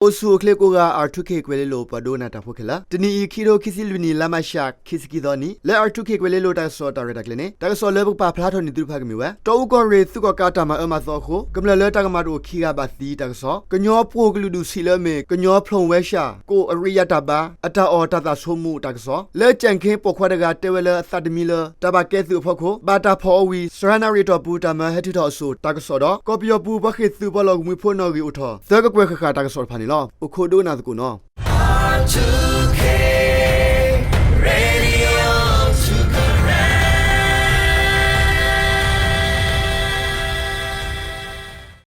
အိၣ်ဆူၣ်အိၣ်ချ့ကိးဂၤ R two K ကွဲၤလ့လိၤ ပှၤဒိကနၣ်တၢ်ဖိခဲလၢာ်, တနံၤအံၤ ခံကထိခံဆံလွံၢ်နံၣ် လါမၢ်ၡး ခံဆံခံသီနံၤ လၢ R two K ကွဲၤလ့လိၤ တၢ်ကစီၣ်တၢ်ရဲၣ်တၢ်ကျဲၤန့ၣ် တၢ်ကစီၣ်လၢပကပာ်ဖျါထီၣ်န့ၢ်သုတဖၣ်ကမ့ၢ်ဝဲ တီအူကီၢ်ရ့ၣ် သုးကီၣ်ကးတၢ်မၤအၢမၤသီအဃိ ကမျၢၢ်လၢတၢ်ကမၣ်တအိၣ်ခံဂၤဘၣ်သံတၢ်ကစီၣ်, ကညီပှိၢ်ကလုာ်ဒူၣ်ဆံးလၢအမ့ၢ် ကညီဖျိၣ်ဝဲရှၢၣ်ကိးအရ့ယါတၢ်ဘါ အတၢ်အီၣ်တၢ်သးဆိကမိၣ်တၢ်ကစီၣ်, လၢကၠဲၣ်ခ့ပိာ်ခွါတဂၤတဲဝဲလၢအသးတမံလၢ တၢ်ဘၣ်ကဲသုးအဖီခိၣ် ဘၣ်တၢ်ဖီၣ်အီၤဝံၤ စှၤနၣ်ရံၣ်အတီၢ်ပူၤ တၢ်မၢဟဲထုးထီၣ်အစိၣ်တၢ်ကစီၣ်ဒီး ကီၢ်ပယီၤပူၤ ပှၤဃ့ၢ်သုးပှၤလီၢ်ကမှံဖိနီၣ်ဂံၢ်အိၣ်ထီၣ် သၢကကွဲၢ်ဃၣ်ဃၣ်တၢ်ကစီၣ်တဖၣ်န့ၣ်လီၤ. အိၣ်ခိးဒိကနၣ်သကိးနီၤ.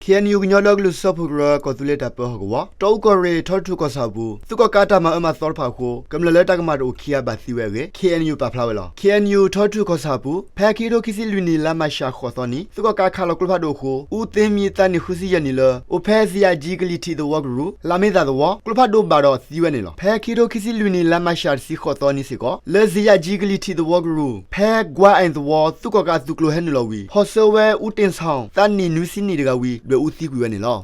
KNU ကညီဒီကလုာ်စၢဖှိၣ်ကရၢ ကီၢ်သူလ့ၤတၢ်ပၢဟီၣ်ကဝီၤ တီအူကီၢ်ရ့ၣ် ထီထူၣ်ကီၢ်ဆၣ်အပူၤ သုးကီၣ်ကးတၢ်မၤအၢမၤသီတဖၣ်အဃိ ကမျၢၢ်လၢတၢ်ကမၣ်တအိၣ်ခံဂၤဘၣ်သံဝဲအဂ့ၢ် KNU ပာ်ဖျါဝဲလီၤ. KNU ထီထူၣ်ကီၢ်ဆၣ်အပူၤ ဖဲခံကထိခံဆံလွံၢ်နံၣ် လါမၢ်ၡး ဃိးသီနံၤ သုးကီၣ်ကးခးလီၤကျိဖးဒိၣ်အဃိ အူသ့မံသးနံၣ်ဃုဆံယဲၢ်နံၣ်လၢ အိၣ်ဖဲ စ့ယၤကၠံကလံၤထံးသဝီကရူၢ် လးမ့သးသဝီ ကျိဖးဒိၣ်ဘၣ်ဒီးသံဝဲန့ၣ်လီၤ. ဖဲခံကထိခံဆံလွံၢ်နံၣ် လါမၢ်ၡး တဆံဃိးသီနံၤစ့ၢ်ကီး လၢစ့ယၤကၠံကလံၤထံးသဝီကရူၢ် ဖဲကွါအၣ်သဝီ သုးကီၣ်ကးအသုးကျိၤဟဲနုာ်လီၤဝံၤ ဟီၣ်ဆၢဝဲ အူတ့ၣ်ဆီၣ် သးနံၣ်နွံဆံနံၣ်တဂၤဝံၤ ဒွဲၣ်အူသံကွံာ်ဝဲန့ၣ်လီၤ.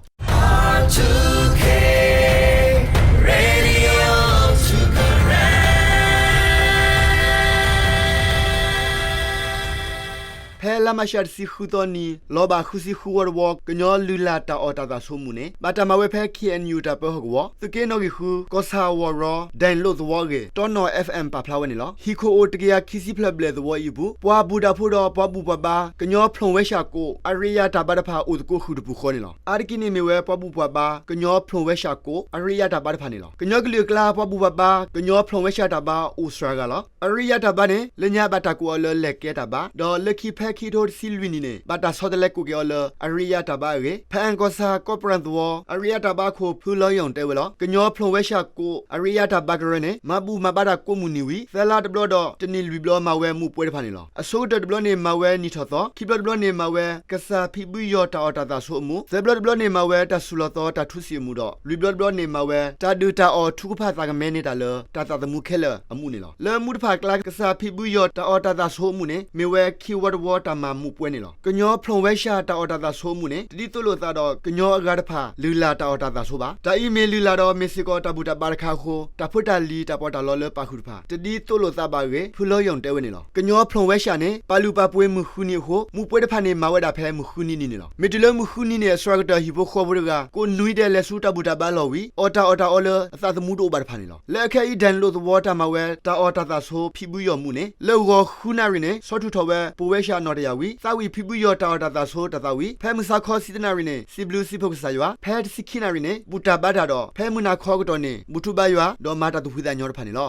ဖဲလါမၢ်ၡး တဆံဃုသီနံၤ လီၤဘၣ်ဃုဆံဃုဝီတဝီ ကညီလုၢ်လၢ်တၢ်အီၣ်တၢ်သးဆိကမိၣ်န့ၣ် ဘၣ်တၢ်မၤဝဲဖဲ KNU တၢ်ပၢဟီၣ်ကဝီၤ သုးက့နီၣ်ဂံၢ်ဃု ကီၢ်ဆၣ်ဝီၤရီ ဒဲၣ်လိၣ်သဝီအဂ့ၢ် တီနီၣ် FM ပာ်ဖျါဝဲန့ၣ်လီၤ. ဟံၣ်ခိၣ်အိၣ်တကယၤခံဆံဖျၢၣ်ဘျဲၣ်သဝီအံၤအပူၤ ပှၤဘူၣ်တၢ်ဖိဒီးပှၤဘူၣ်ပှၤဘါ ကညီဖျိၣ်ဝဲရှၢၣ်ကိး အရ့ယါတၢ်ဘါတဖၣ်အိၣ်သကိးဃုာ်တပူၤဃီန့ၣ်လီၤ. အါတက့ၢ်န့ၣ်မ့ၢ်ဝဲပှၤဘူၣ်ပှၤဘါ ကညီဖျိၣ်ဝဲရှၢၣ်ကိး အရ့ယါတၢ်ဘါတဖၣ်န့ၣ်လီၤ. ကညီကလုာ်အကျါ ပှၤဘူၣ်ပှၤဘါ ကညီဖျိၣ်ဝဲရှၢၣ်တၢ်ဘါအိၣ်စှၤဂၤလီၤ. အရ့ယါတၢ်ဘါန့ၣ် လၢညါဘၣ်တၢ်ကိးအီၤလၢလဲၤကဲတၢ်ဘါ ဒီးလၢခံဖဲခံကထိတဆံလွံၢ်နံၣ်န့ၣ် ဘၣ်တၢ်ဆီတလဲကိးက့ၤအီၤလၢ အရ့ယါတၢ်ဘါအဂ့ၢ် ဖဲအၣ်ကီၢ်ဆၣ် ကီးပရၣ်သဝီ အရ့ယါတၢ်ဘါခိၣ်ဖုလီယီၣ်တဲဝဲလီၤ. ကညီဖျိၣ်ဝဲရှၢၣ်ကိး အရ့ယါတၢ်ဘါကရၢန့ၣ် မၤဘူၣ်မၤဘါတၢ်ကိးမုၢ်နံၤဝံၤ သၢလါတဘျီဒီး တနံၣ်လွံၢ်ဘျီမၤဝဲမူးပွဲတဖၣ်န့ၣ်လီၤ. အဆိကတၢၢ်တဘျီန့ၣ်မၤဝဲနံၣ်ထီၣ်သီ, ခံဘျီတဘျီန့ၣ်မၤဝဲ ကစၢ်ဖံးဘုယီၢ်တၢ်အီၣ်တၢ်သးဆိအမူး, သၢဘျီတဘျီန့ၣ်မၤဝဲ တၢ်ဆူၣ်လီၤသီတၢ်ထူစံာ်အမူးဒီး လွံၢ်ဘျီတဘျီန့ၣ်မၤဝဲ တၢ်ဒုၣ်တၢ်အီၣ်ထုကဖၣ်သးကမဲန့ၢ်တၢ်လၢ တၢ်သးသမူခဲလၢာ်အမူးန့ၣ်လီၤ. လၢမူးတဖၣ်အကျါ ကစၢ်ဖံးဘုယီၢ်တၢ်အီၣ်တၢ်သးဆိအမူးန့ၣ် မ့ၢ်ဝဲခံဝီတဝီတၢ်မၤမူးပွဲန့ၣ်လီၤ. ကညီဖျိၣ်ဝဲရှၢၣ်တၢ်အီၣ်တၢ်သးဆိအမူးန့ၣ် တဒ်သိးလိာ်သးဒီး ကညီအဂၤတဖၣ် လုၢ်လၢ်တၢ်အီၣ်တၢ်သးဆိဘၣ်. တၢ်အံၤမ့ၢ်လုၢ်လၢ်ဒီး မ့ၢ်စ့ၢ်ကီးတၢ်ဘူၣ်တၢ်ဘါတခါအဃိ တၢ်ဖိတၢ်လံၤ တၢ်ပီးတၢ်လီလၢပာ်ဃုာ်တဖၣ် တဒ်သိးလိာ်သးဘၣ်အဂ့ၢ် ဖုလီယီၣ်တဲဝဲန့ၣ်လီၤ. ကညီဖျိၣ်ဝဲရှၢၣ်န့ၣ် ပာ်လုၢ်ပာ်ပှ့ၤမုၢ်ဃုနံၤအဃိ မူးပွဲတဖၣ်န့ၣ် မၤဝဲဒၣ်ဖဲမုၢ်ဃုနံၤနံၤန့ၣ်လီၤ. မ့ၢ်တုၤလၢမုၢ်ဃုနံၤန့ၣ် အစှၤကတၢၢ်ဟံၣ်ဖိဃီဖိတဂၤ ကိးနွံဒဲးလဲၤဆူတၢ်ဘူၣ်တၢ်ဘါလီၢ်ဝံၤ အီၣ်တၢ်အီၣ်တၢ်အီလၢအသးသမူတအိၣ်ဘၣ်တဖၣ်န့ၣ်လီၤ. လၢအခဲအံၤ ဒဲၣ်လိာ်သဝီတၢ်မၤဝဲ တၢ်အီၣ်တၢ်သးဆိဖံးဘုယီၢ်မူးန့ၣ် လၢဂီၤဃုနၣ်ရံၣ်န့ၣ် ဆီထူၣ်ထီၣ်ဝဲ ပဝဲရှၢၣ်နီၣ်တယၢ်ဝံၤ သးဝံၣ်ဖံးဘုယီၢ်တၢ်အီၣ်တၢ်သးဆိတၢ်သးဝံၣ် ဖဲမုၢ်ဆါခီဆံတနၣ်ရံၣ်န့ၣ် စံးဘျုးစံးဖှိၣ်ကစၢ်ယွၤ, ဖဲတဆံခံနၣ်ရံၣ်န့ၣ် ဘူၣ်တၢ်ဘါတၢ်ဒီး ဖဲမုၢ်နၤခီကတီၢ်န့ၣ် ဘူၣ်ထူဘါယွၤ ဒီးမၤတၢ်သူၣ်ဖှံသးညီတဖၣ်န့ၣ်လီၤ.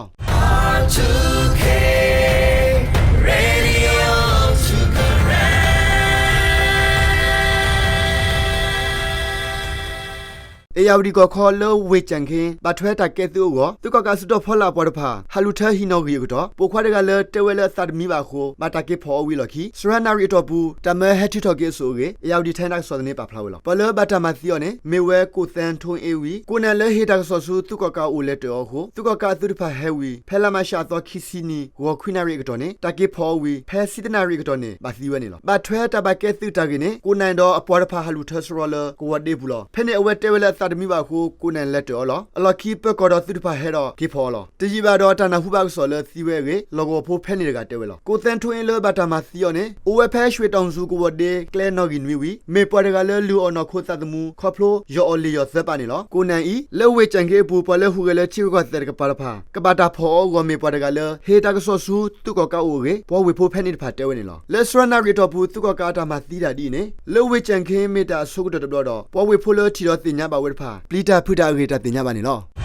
အ့ၣ်ယၣ်ဝတံၣ်ကီၢ်ခီလၢဝ့ၢ်ကၠဲၣ်ခ့ ဘၣ်ထွဲတၢ်ကဲသုးအဂီၢ် သုးကီၣ်ကးအစုတီၤဖီလာ်အပှၤတဖၣ် ဟးလူၤထၢဟံၣ်နီၣ်ဂံၢ်အကတီၢ် ပိာ်ခွါတဂၤလၢတဲဝဲလၢအသးတမံဘၣ်အဃိ ဘၣ်တၢ်က့ၤဖီၣ်အီၤဝံၤအလီၢ်ခံ စှၤနၣ်ရံၣ်အတီၢ်ပူၤ တၢ်မၢဟဲထုးထီၣ်က့ၤအစိၣ်အဂ့ၢ် အ့ၣ်ယၣ်ဝတံၣ်ထဲတၢ်ကစီၣ်သန့ပာ်ဖျါဝဲလီၤ. ပှၤလၢဘၣ်တၢ်မၤသံအီၤန့ၣ် မ့ၢ်ဝဲ ကိၣ်သဲထိအ့ဝံၤ ကိးနၣ်လၢဟ့ၣ်တၢ်ကစီၣ်ဆူသုးကီၣ်ကးအိၣ်လဲၤတၢၢ်အီၤအဃိ သုးကီၣ်ကးအသုးတဖၣ်ဟဲဝံၤ ဖဲလါမၢ်ၡးအသီခံဆံနံၤ ဂီၤခွံနၣ်ရံၣ်အကတီၢ်န့ၣ် တၢ်က့ၤဖီၣ်အီၤဝံၤ ဖဲဆံတနၣ်ရံၣ်အကတီၢ်န့ၣ် ဘၣ်သံဝဲန့ၣ်လီၤ. ဘၣ်ထွဲတၢ်ဘၣ်ကဲသုးတၢ်ဂ့ၢ်န့ၣ် ကိးနၣ်ဒီးအပှၤတဖၣ်ဟးလူၤထၢစရီလၢကဝီၤဒ့ပူၤလီၤ. ဖဲန့ၣ်အဝဲတဲဝဲလၢအသးတမံဘၣ်အဃိ ကိးနၣ်လဲၤတၢၢ်အီၤလီၤ. အလီၢ်ခံပၢၤကီၢ်ဒီးသုးတဖၣ်ဟဲဒီးက့ၤဖီၣ်အီၤလီၤ. တယံာ်ဘၣ်ဒီးတၢ်နၢ်ဟူဘၣ်ကစီၣ်လၢသံဝဲအဂ့ၢ် လီၢ်ကဝီၤဖိဖဲန့ၣ်တဂၤတဲဝဲလီၤ. ကိးသဲထိအ့လၢဘၣ်တၢ်မၤသံအီၤန့ၣ် အိၣ်ဝဲဖဲ ရွှေတောင်စု ကဝီၤဒ့ကျဲနီၣ်ဂံၢ်နွံဝံၤ မ့ၢ်ပှၤတဂၤလၢလုၢ်အီၣ်နီၢ်ခိသးသမူ ခီဖျိယီၢ်အီၣ်လ့ၣ်ယီၢ်သၢပာ်န့ၣ်လီၤ. ကိးနၣ်အံၤ လၢဝ့ၢ်ကၠဲၣ်ခ့အပူၤ ပှၤလၢဟူးဂဲၤလၢထံရူၢ်ကီၢ်သဲးတကပၤတဖၣ် ကဘၣ်တၢ်ဖီၣ်အီၤအဂီၢ် မ့ၢ်ပှၤတဂၤလၢ ဟ့ၣ်တၢ်ကစီၣ်ဆူသုးကီၣ်ကးအိၣ်အဂ့ၢ် ပှၤဝ့ၢ်ဖိဖဲန့ၣ်တဖၣ်တဲဝဲန့ၣ်လီၤ. လၢစှၤနၣ်ရံၣ်အတီၢ်ပူၤ သုးကီၣ်ကးအတၢ်မၤသံတၢ်ဒ်အံၤန့ၣ် လၢဝ့ၢ်ကၠဲၣ်ခ့မ့ၢ်တၢ်အဆိကတၢၢ်တဘျီဒီး ပှၤဝ့ၢ်ဖိလၢထံၣ်ဒီးသ့ၣ်ညါဘၣ်ဝဲတဖၣ် ပျံၤတၢ်ဖုးတၢ်အဂ့ၢ်တၢ်သ့ၣ်ညါဘၣ်န့ၣ်လီၤ.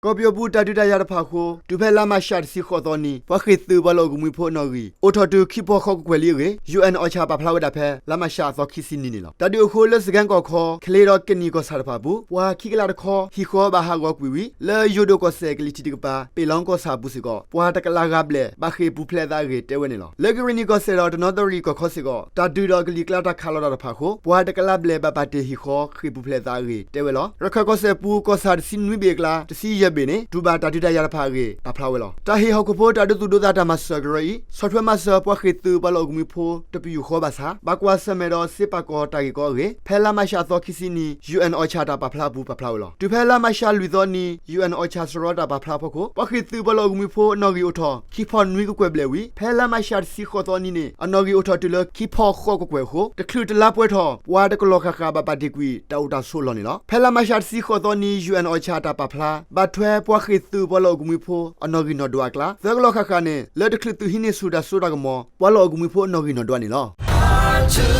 ကီၢ်ပယီၤပူၤတၢ်ဒုးတၢ်ယၤတဖၣ်အဃိ တုၤဖဲလါမးရှးတဆံဃိးသီနံၤ ပှၤဃ့ၢ်သုးပှၤလီၢ်အိၣ်ကမှံဖိအနီၣ်ဂံၢ် အိၣ်ထီၣ်တုၤခံဖီဃိးကကွဲၢ်လံအဂ့ၢ် ယူၣ်အၣ် OCHA ပာ်ဖျါဝဲဒၣ်ဖဲ လါမးရှးအသီခံဆံနံၤန့ၣ်လီၤ. တၢ်ဒုးအဃိလၢစကဲၣ်ကီၢ်ခီ ကလ့ဒီးကနံၣ်ကီၢ်ဆၣ်တဖၣ်အပူၤ ပှၤခံကလးတခီ ဟံၣ်ဃီဘၣ်ဟးဂီၤကွံာ်ဝံၤ လၢယိၤဒိၣ်ကီၢ်စဲၣ်ကလံၤထံးတကပၤ ပ့ၣ်လီကီၢ်ဆၣ်အပူၤစ့ၢ်ကီး ပှၤတကလးဂၤဘျဲၣ် ဘၣ်ဃ့ၢ်ပူၤဖျဲးအသးအဂ့ၢ်တဲဝဲန့ၣ်လီၤ. လၢကရ့ၣ်နံၣ်ကီၢ်စဲၣ်ဒီးတနီသရံၣ်ကီၢ်ခီစ့ၢ်ကီး တၢ်ဒုးဒီးကလံၤကျါတၢ်ခးလီၤတၢ်တဖၣ်အဃိ ပှၤတကလးဘျဲၣ်ဘၣ်ပာ်တ့ၢ်ဟံၣ်ဃီဃ့ၢ်ပူၤဖျဲးအသးအဂ့ၢ်တဲဝဲလီၤ. ရခၢၣ်ကီၢ်စဲၣ်ပူၤ ကီၢ်ဆၣ်တဆံနွံဘ့ၣ်အကျါ တဆံယဲၢ်ဘ့ၣ်န့ၣ် တူၢ်ဘၣ်တၢ်ဒုးတၢ်ယၤတဖၣ်အဂ့ၢ် ပာ်ဖျါဝဲလီၤ. တၢ်ဟ့ၣ်ဟီၣ်ခိၣ်ဖိတၢ်ဒိသူၣ်ဒိသးတၢ်မၤစၢၤကရၢအံၤ ဆီၣ်ထွဲမၤစၢၤပှၤဃ့ၢ်သုးပှၤလီၢ်အိၣ်ကမှံဖိ တပယူာ်ဃီဘၣ်ဆၣ် ဘၣ်ကွၢ်ဆၢၣ်မဲာ်ဒီးစ့ပာ်ကီၤတၢ်ဂ့ၢ်ကီအဂ့ၢ် ဖဲလါမးရှးအသီခံဆံနံၤ ယူၣ်အၣ် OCHA တၢ်ပာ်ဖျါအပူၤပာ်ဖျါဝဲလီၤ. တုၤဖဲလါမးရှးလွံၢ်သီနံၤ ယူၣ်အၣ် OCHA စရီတၢ်ပာ်ဖျါအဖီခိၣ် ပှၤဃ့ၢ်သုးပှၤလီၢ်အိၣ်ကမှံဖိအနီၣ်ဂံၢ်အိၣ်ထီၣ် ခံဖီနွံကကွဲၢ်ဘျဲၣ်ဝံၤ ဖဲလါမးရှးတဆံဃိးသီနံၤန့ၣ် အနီၣ်ဂံၢ်အိၣ်ထီၣ်တုၤလၢခံဖီဃိးကကွဲၢ်အဃိ တချုးတလါပှဲၤထီၣ် ပှၤတကလီၢ်ဃၣ်ဃၣ်ဘၣ်ပာ်တ့ၢ်ကွံာ်တၢ်အိၣ်တၢ်ဆိးလီၢ်န့ၣ်လီၤ. ဖဲလါမးရှးတဆံဃိးသီနံၤ ယူၣ်အၣ် OCHA တၢ်ပာ်ဖျါ ဘၣ်ထွဲပှၤဃ့ၢ်သုးပှၤလီၢ်အိၣ်ကမှံဖိအနီၣ်ဂံၢ်နီၣ်ဒွးအကျါ သၢကလီၢ်ဃၣ်ဃၣ်န့ၣ် လၢတချုးသုးဟံးန့ၢ်ဆူၣ်တၢ်စိတၢ်ကမီၤ ပှၤလီၢ်အိၣ်ကမှံဖိအနီၣ်ဂံၢ်နီၣ်ဒွးန့ၣ်လီၤ.